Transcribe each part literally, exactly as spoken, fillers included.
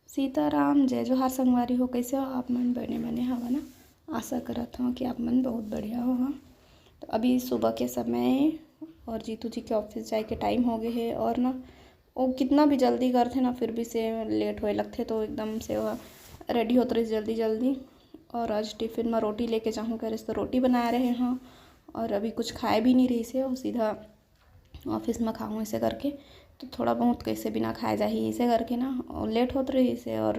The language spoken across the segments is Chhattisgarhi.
सीताराम, जय जोहार संगवारी हो, कइसे हो आप मन? बने बने हवा ना? आशा करत हव कि आप मन बहुत बढ़िया हो। हाँ, तो अभी सुबह के समय हे और जीतू जी के ऑफिस जाए के टाइम हो गए हे और ना वो कितना भी जल्दी करथे ना, फिर भी से लेट होए लगथे, तो एकदम से वो रेडी होत रहिस जल्दी जल्दी। और आज टिफिन में रोटी लेके जाहूँ करिस, तो रोटी बनाए रहे हव और अभी कुछ खाए भी नहीं रहिस हे, वो सीधा ऑफिस में खाहूँ ऐसे करके। तो थोड़ा बहुत कैसे बिना खाए जाही ऐसे करके ना, और लेट होत रहिस हे और,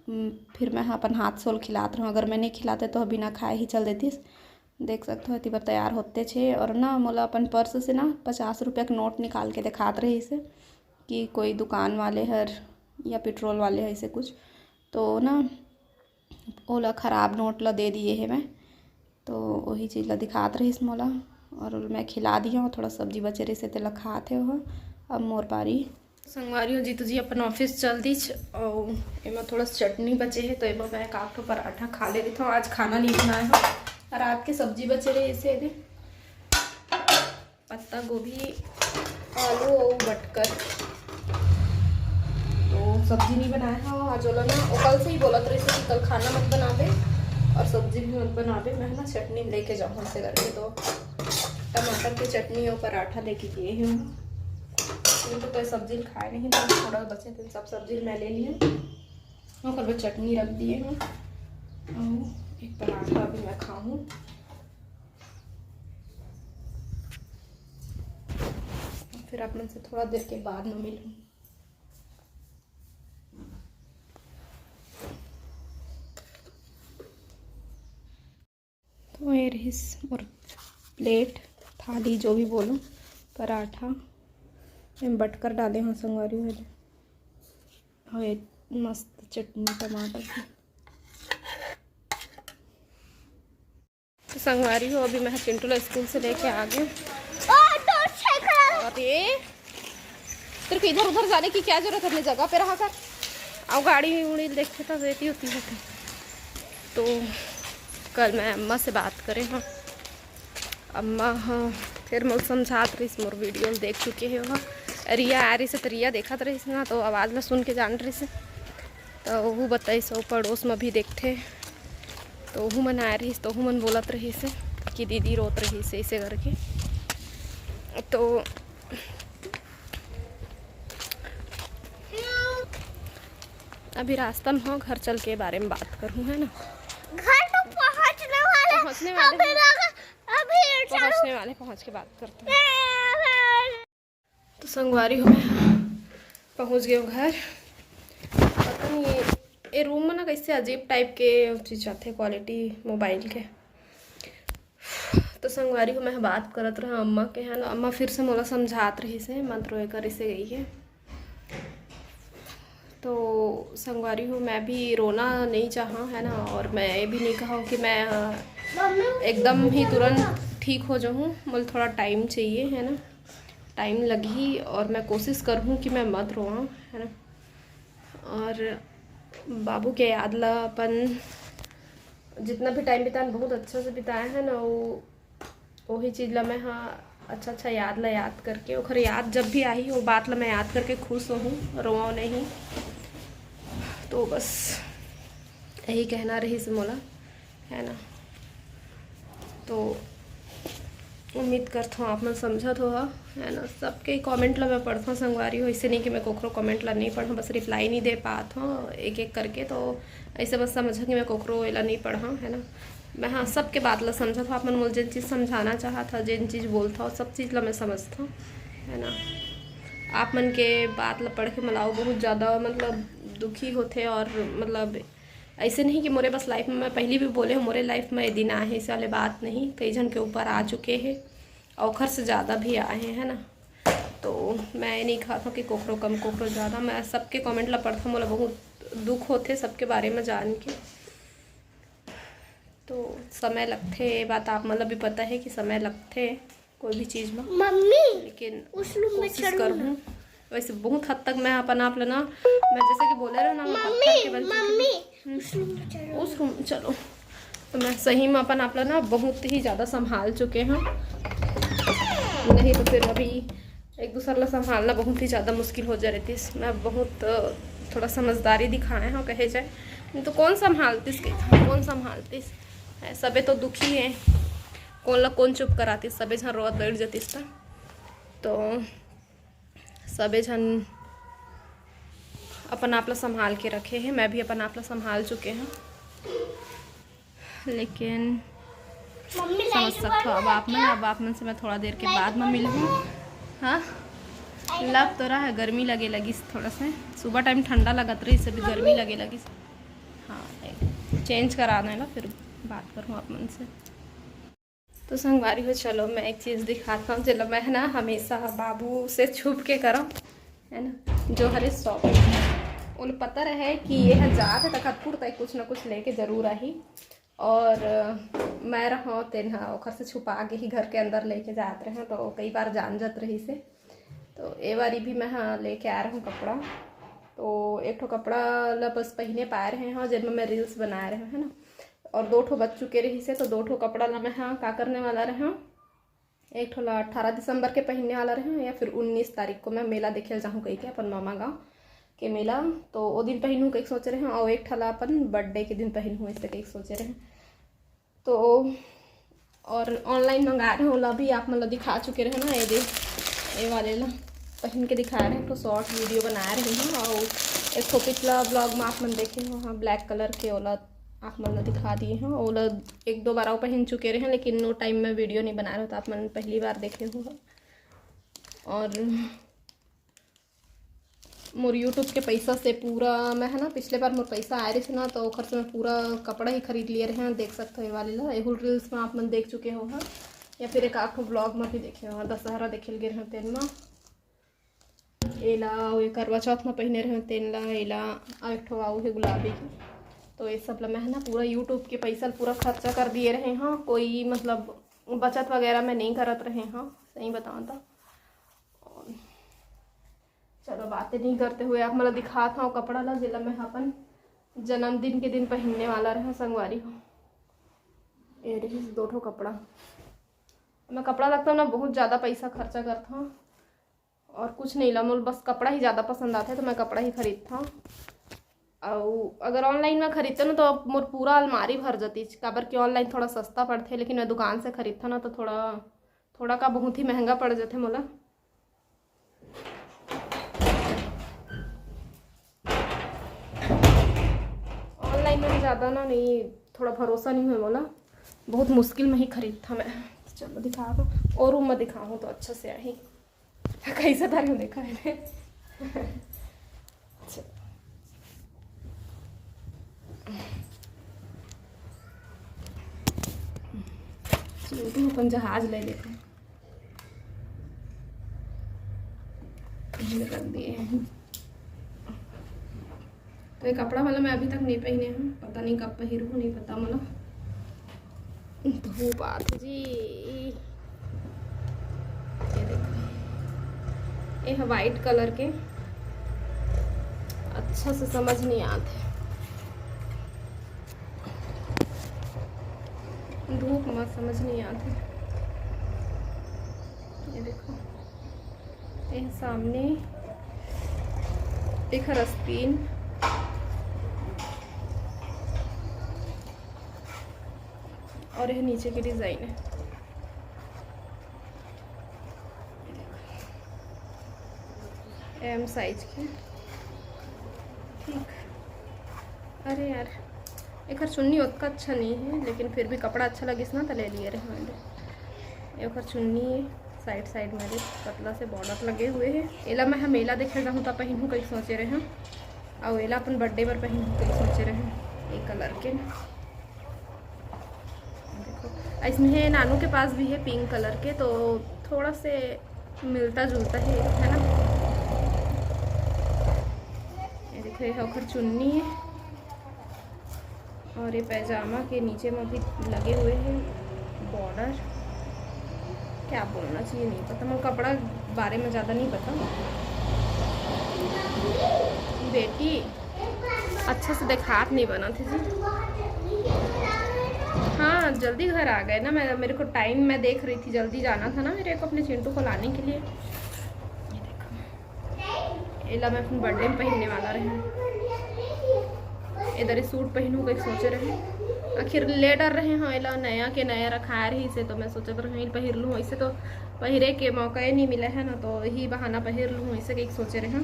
उम, फिर मैं ह अपन हाथ से ओला खिलात रहूँ, अगर मैं नहीं खिलाते तो बिना खाए ही चल देतिस। देख सकत हो, एती बर तैयार होतेच हे और ना मोला अपन पर्स से ना पचास रुपया के नोट निकाल के देखात रहिस हे कि कोई दुकान वाले हर या पेट्रोल वाले हर ऐसे कुछ, तो ना ओला खराब नोट ला दे दिए हे मैं, तो वही चीज ला दिखात रहिस मोला और मैं खिला दिया हूँ। थोड़ा सब्जी बचे रहिस हे, तेला खात हे वो। अब मोर पारी। संगवारी हो, जीतू जी अपन ऑफिस चल दिस, और एमा थोड़ा सा चटनी बचे हे, तो एमा मैं एक आध ठो पराठा खा ले रही हूँ। आज खाना नहीं बनाया हूँ, रात के सब्जी बचे रहिस हे, एदे पत्ता गोभी, आलू और बटकर। तो सब्जी नहीं बनाया हव आज, ओला ना, वो कल से ही बोलत रहिस हे कि कल खाना मत बनाबे और सब्जी भी मत बनाबे। मैं ना चटनी लेके जाऊँ ऐसे करके, तो टमाटर के चटनी और पराठा लेके गए हूँ। तो कोई सब्जी खाए नहीं, तो थोड़ा बचे थे, सब सब्जी मैं ले ली हूँ। ओकर बाद चटनी रख दिए हूँ और एक पराठा अभी मैं खाऊँ। फिर आप मन से थोड़ा देर के बाद में मिलूँ। तो ये रहिस मोर प्लेट, थाली, जो भी बोलो, पराठा। मैं बटकर डाले हूँ संगवारी हो, और ये मस्त चटनी टमाटर की। तो संगवारी हो, अभी मैं चिंटू ला स्कूल से लेके आ गई। अरे, तेरे को इधर उधर जाने की क्या जरूरत है, अपनी जगह पे रहा कर। आओ, गाड़ी उड़ी देखे तो देती होती है। तो कल मैं अम्मा से बात करे हाँ, अम्मा हाँ, फिर मैं समझात रहिस, मोर वीडियो देख चुके हो हाँ। रिया आ रहिस हे, तो रिया देखत रहिस ना, तो आवाज़ ला सुन के जान रहिस हे। तो ओहू बताइस, ओ पड़ोस में भी देखथे, तो ओहू मन आए रहिस, तो ओहू मन बोलत रहिस कि दीदी रोत रहिस ऐसे करके। तो अभी रास्ता में हो, घर चल के बारे में बात करूँ, है ना? घर तो पहुँचने वाले, पहुँचने वाले अभी हैं। लगा, अभी चलो। पहुँचने वाले, पहुँच के बात करते हैं। तो संगवारी हो, मैं पहुँच गई हूँ घर। पता नहीं ये, ये रूम में ना कैसे अजीब टाइप के चीज आते, क्वालिटी मोबाइल के। तो संगवारी हो, मैं बात करत रहा अम्मा के, है ना, अम्मा फिर से मोला समझात रहिस हे, मत रोए कर, इसे गई है। तो संगवारी हो, मैं भी रोना नहीं चाहा, है ना, और मैं ये भी नहीं कहा कि मैं, अ, एकदम ही तुरंत ठीक हो जाऊँ, मुझे थोड़ा टाइम चाहिए, है ना, टाइम लगी, और मैं कोशिश करूँ कि मैं मत रोऊँ, है ना। और बाबू के याद ला अपन जितना भी टाइम बितान बहुत अच्छा से बिताया है ना, वो वही चीज ला मैं, हाँ, अच्छा अच्छा याद ला याद करके, ओखर याद जब भी आही, वो बात ला मैं याद करके खुश होहूँ, रोवाओ नहीं। तो बस यही कहना रहिस मोला, है ना। तो उम्मीद करत हूँ आप मन समझत हो, है ना। सबके कमेंट ला मैं पढ़त हूँ संगवारी हो, ऐसे नहीं कि मैं कोखरो कमेंट ला नहीं पढ़ूँ, बस रिप्लाई नहीं दे पात हूँ एक एक करके। तो ऐसे बस समझो कि मैं कोखरो एला नहीं पढ़ा, है ना। मैं, हाँ, सबके बात ला समझत हूँ। आप मन मोला जेन चीज समझाना चाहत हव, जेन चीज बोलत हव, सब चीज ला मैं समझत हूँ, है ना। आप मन के बात ला पढ़ के मोला अउ बहुत ज़्यादा, मतलब, दुखी होथे और, मतलब, ऐसे नहीं कि मोरे बस लाइफ में, मैं पहली भी बोले हूँ, मोरे लाइफ में ये दिन आए हे, ऐसे वाले बात नहीं, कई झन के ऊपर आ चुके हैं और ओखर से ज़्यादा भी आए हैं, है ना। तो मैं ये नहीं कहत हूँ कि कोखरो कम, कोखरो ज़्यादा। मैं सबके कमेंट ला पढ़त हूँ, मोला बहुत दुख होथे सबके बारे में जान के। तो समय लगथे, ये बात आप मन ला भी पता है कि समय लगथे कोई भी चीज में। मम्मी, लेकिन उस रूम में कोशिश चलो ना। करूँ। वैसे बहुत हद तक मैं अपन आप ला ना, मैं जैसे कि बोले रहे ना, मैं पत्थर के बल चुकी हूँ। मम्मी, हम्म। उस रूम में चलो। उस रूम में चलो। तो मैं सही में अपन आप ला ना बहुत ही ज़्यादा संभाल चुके हैं, नहीं तो फिर अभी एक दूसर ला संभालना बहुत ही ज़्यादा मुश्किल हो जा रहितिस। मैं बहुत, अ, थोड़ा समझदारी दिखाए हो कहे जाए, नहीं तो कौन संभालतिस कहिथंव, कौन संभालतिस? सबे तो दुखी हे, कौन ला कौन चुप करातिस, सबे झन रोवत बैठ जतिस त। तो सबे झन अपन आप ला संभाल के रखे हे, मैं भी अपन आप ला संभाल चुके हंव, लेकिन मम्मी समझ सकथो अब आप मन। अब आप मन से मैं थोड़ा देर के बाद में मिलहूँ। हाँ, लग तो रहा है, गर्मी लगे लगिस थोड़ा सा। सुबह टाइम ठंडा लगत रहिस, अभी गर्मी लगे लगिस। हाँ, चेंज करा देना, फिर बात करूँ आप मन से। तो संगवारी हो, चलो मैं एक चीज़ दिखात हंव, जेला मैं ह ना हमेशा बाबू से छुप के करंव, है ना, जो हरे शॉप। ओला पता रहे कि ये ह जात हे तखतपुर तक कुछ ना कुछ लेके जरूर आही, और अ, मैं रहंव तेन ह ओखर से छुपा के ही घर के अंदर लेके जात रहंव, तो कई बार जान जात रहिस हे। तो ए बारी भी मैं ह लेके आए रहंव कपड़ा, तो एक ठो कपड़ा ला बस पहिने पाए रहे हंव, जेन में मैं रील्स बनाए रहे हंव, है ना, और दो ठो बच चुके रहिस हे, तो दो ठो कपड़ा ला मैं ह का करने वाला रहे हंव, एक ठो ला अट्ठारह दिसंबर के पहिनने वाला रहे हंव, या फिर उन्नीस तारीख को मैं मेला देखे ल जाहूँ कहिके अपन मामा गाँव के मेला, तो ओ दिन पहिनहूँ कहिके सोचे रहे हंव, और एक ठो ला अपन बर्थडे के दिन पहिनहूँ, ऐसे कहिके सोचे रहे हंव। तो और ऑनलाइन मंगाए रहे हंव, ओला भी आप मन ला दिखा चुके रहे ना, ये दे, ये वाले ला पहिन के दिखाए रहे हंव, तो शॉर्ट वीडियो बनाए रहे हंव, और एक ठो पिछला ब्लॉग में आप मन देखे हो, हाँ, ब्लैक कलर के, ओला आप मन ला दिखा दिए हंव। ओला एक दो बार और पहिन चुके रहे हंव, लेकिन वो टाइम में वीडियो नहीं बनाए रहे हंव, तो आप मन पहली बार देखे हो। और मोर YouTube के पैसा से पूरा मैं, है ना, पिछले बार मोर पैसा आए रहिस ना, तो ओखर से मैं पूरा कपड़ा ही खरीद लिए रहे हंव। देख सकते हो ये वाले ला, एहू रील्स में आप मन देख चुके हो, हाँ, या फिर एक आखो ब्लॉग में भी देखे हो, दशहरा देखे ल गे रहे हंव तेन में। एला अउ ये करवा चौथ में पहिने रहे हंव तेन ला, एला अउ एक ठो अउ हे गुलाबी के। तो ये सब ला मैं, है ना, पूरा YouTube के पैसा ल पूरा खर्चा कर दिए रहे हंव, कोई मतलब बचत वगैरह मैं नहीं करत रहे हंव, सही बताऊँ तो। चलो, बातें नहीं करते हुए आप मन ला दिखात हंव कपड़ा ला, जेला मैं अपन जन्मदिन के दिन पहिनने वाला रहे हंव संगवारी हो। ये रहिस दो ठो कपड़ा। मैं कपड़ा लगता ना बहुत ज़्यादा पैसा खर्चा करत हंव, और कुछ नहीं ला, मोला बस कपड़ा ही ज़्यादा पसंद आथे, तो मैं कपड़ा ही खरीदत हंव। अउ अगर ऑनलाइन में खरीदते ना, तो अब मोर पूरा अलमारी भर जाती, काबर कि ऑनलाइन थोड़ा सस्ता पड़थे, लेकिन मैं दुकान से खरीदता ना, तो थोड़ा, थोड़ा का बहुत ही महंगा पड़ जाथे मोला। ऑनलाइन में ज़्यादा ना नहीं, थोड़ा भरोसा नहीं हुए मोला, बहुत मुश्किल में ही खरीदता मैं। चलो दिखा दो, और रूम में दिखाऊँ तो अच्छा से आही। कैसे तारे देखा है? अच्छा। चलो, अपन जहाज ले लेते हैं। ये रख दिए हैं। तो ये कपड़ा वाला मैं अभी तक नहीं पहिने हूँ, पता नहीं कब पहिरूँ, नहीं पता मोला। धूप आत जी। ये देखो, ये है व्हाइट कलर के, अच्छा से समझ नहीं आत है धूप में, समझ नहीं आत है। ये देखो, ये सामने एक हर आस्तीन और ये नीचे की डिज़ाइन है एम साइज के। ठीक, अरे यार, एकर चुन्नी ओतका अच्छा नहीं है, लेकिन फिर भी कपड़ा अच्छा लगिस ना, तो ले लिए रहे मैंने। एकर चुन्नी है, साइड साइड में देख पतला से बॉर्डर लगे हुए हैं। एला मैं ह मेला देखे जाहूँ तो पहिनहूँ कहीं सोचे रहे हूँ, और एला अपन बर्थडे पर पहिनहूँ कहीं सोचे रहे हूँ, एक कलर के। देखो, इसमें है, नानू के पास भी है पिंक कलर के, तो थोड़ा से मिलता जुलता है, है ना। ये देखो, ये ओकर चुन्नी है और ये पैजामा के नीचे में भी लगे हुए हैं बॉर्डर। क्या बोलना चाहिए, नहीं पता, मैं कपड़ा बारे में ज़्यादा नहीं पता। बेटी, अच्छा से देखात नहीं बना थे जी। हाँ, जल्दी घर आ गए ना, मैं, मेरे को टाइम, मैं देख रही थी, जल्दी जाना था ना मेरे को अपने चिंटू को लाने के लिए। ये देखो, एला मैं अपन बर्थडे में पहिरने वाला रहे। एदर सूट पहिनहूँ कहिके सोचे रहे, आखिर ले डर रहे हो, एला नया के नया रखाए रहिसे, तो मैं सोचत रहे पहिर लूँ। ऐसे तो पहिरे के मौका ही नहीं मिला है ना, तो यही बहाना पहिर लूँ, ऐसे कहिके सोचे रहे।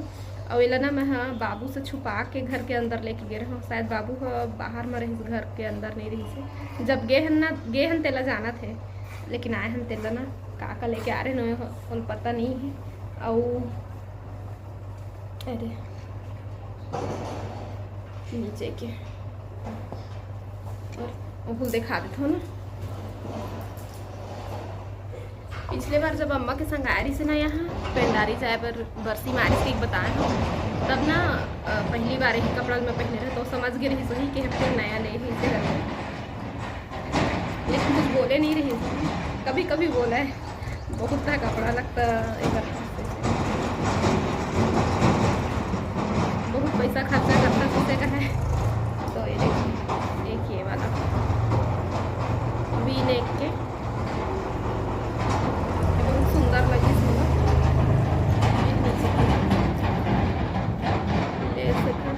और एला ना मैं, हाँ, बाबू से छुपा के घर के अंदर लेके गए रहे। शायद बाबू ह बाहर में रहिस, घर के अंदर नहीं रहिसे। जब गए हन ना, गए हन तेला जानत हे, लेकिन आए हन तेला ना, का का लेके आ रहे हैं, ओला पता नहीं है। और अरे, नीचे के, और ओहू ल दिखा देथव ना। पिछले बार जब अम्मा के संग आए रहिसे ना यहाँ पेंडारी जाए बर, बरसी मारिस के बताए हो, तब ना, अ, पहली बार यही कपड़ा मैं पहने रहे, तो समझ गए रहिस वही कि हमको नया ले ही से करके। लेकिन कुछ बोले नहीं रहिस, कभी कभी बोला है। बहुत है कपड़ा लगता है इधर। बहुत पैसा खर्चा करता किसे का है। तो ये देखिए, एक ये वाला वी नेक के, बहुत सुंदर लगी इसमें। ये नीचे की, ये ऐसे था।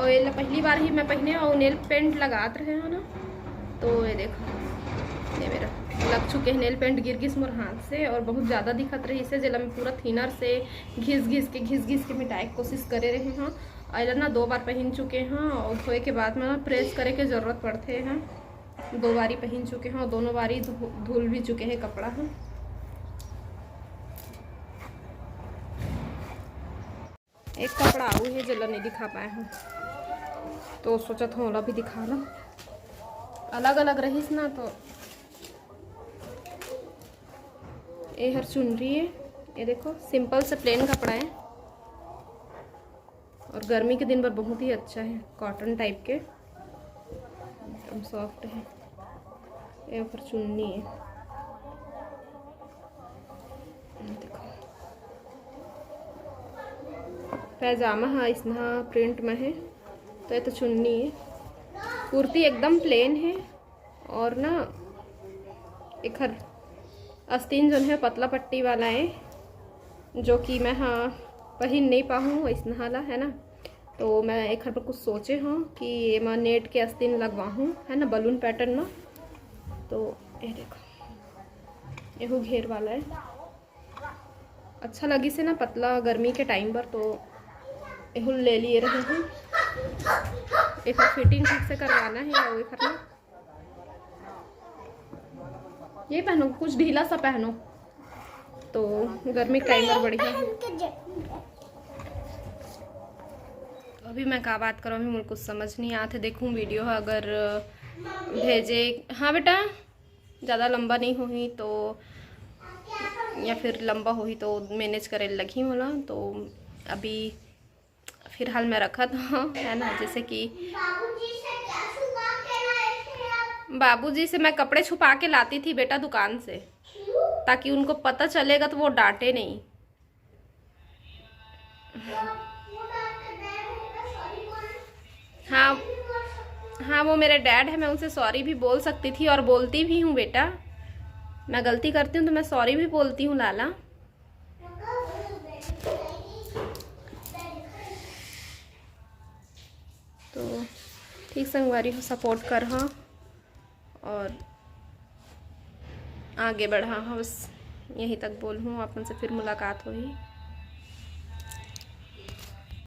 और ये पहली बार ही मैं पहने और नेल पेंट लगात रहे हो ना, तो ये देखो, ये मेरा लग चुके हैं नेल पेंट, गिर गिस मोर हाथ से, और बहुत ज़्यादा दिखत रहिसे, जेला मैं पूरा थिनर से घिस घिस के, घिस घिस के मिटाए के कोशिश करे रहे हूँ। और एला ना दो बार पहन चुके हैं, और धोए के बाद में प्रेस करे के जरूरत पड़ते हैं। दो बारी पहन चुके हैं, और दोनों बारी धु-, धुल भी चुके हैं कपड़ा ह। एक कपड़ा आऊ है, जेला नहीं दिखा पाए हूँ, तो सोचत हूँ ओला भी दिखा ला। अलग अलग रहिस ना, तो ये हर चुनरी है, ये देखो, सिंपल से प्लेन कपड़ा है और गर्मी के दिन पर बहुत ही अच्छा है, कॉटन टाइप के, एकदम सॉफ्ट है। ये ऊपर चुन्नी है, देखो, पैजामा हा इसना प्रिंट में है, तो ये तो चुन्नी है। कुर्ती एकदम प्लेन है और ना एखर अस्तीन जोन है पतला पट्टी वाला है, जो कि मैं, हाँ, पहिन नहीं पाहूँ इसना ला, है ना। तो मैं एखर पर कुछ सोचे हूँ कि एमा नेट के अस्तीन लगवाहूँ, है ना, बलून पैटर्न में। तो ये देखो, एहू घेर वाला है, अच्छा लगिस हे ना पतला गर्मी के टाइम पर, तो एहू ले लिए रहे हूँ। एकर फिटिंग ठीक से करवाना है और एकर ना ये पहनो, कुछ ढीला सा पहनो, तो गर्मी के टाइम पर बढ़िया है। तो अभी मैं का बात करूँ, अभी मोर कुछ समझ नहीं आत हे। देखूँ वीडियो ह अगर भेजे, हाँ बेटा, ज़्यादा लंबा नहीं होही तो, या फिर लंबा होही तो मैनेज करे लगही मोला। तो अभी फिलहाल मैं रखत हूँ, है ना, जैसे कि बाबूजी से मैं कपड़े छुपा के लाती थी बेटा दुकान से, ताकि उनको पता चलेगा तो वो डांटे नहीं। हाँ, हाँ, वो मेरे डैड है, मैं उनसे सॉरी भी बोल सकती थी और बोलती भी हूँ बेटा। मैं गलती करती हूँ तो मैं सॉरी भी बोलती हूँ लाला। तो ठीक संगवारी हो, सपोर्ट कर, हाँ, और आगे बढ़ा, हाँ, बस यहीं तक बोल हूँ, अपन से फिर मुलाकात होही।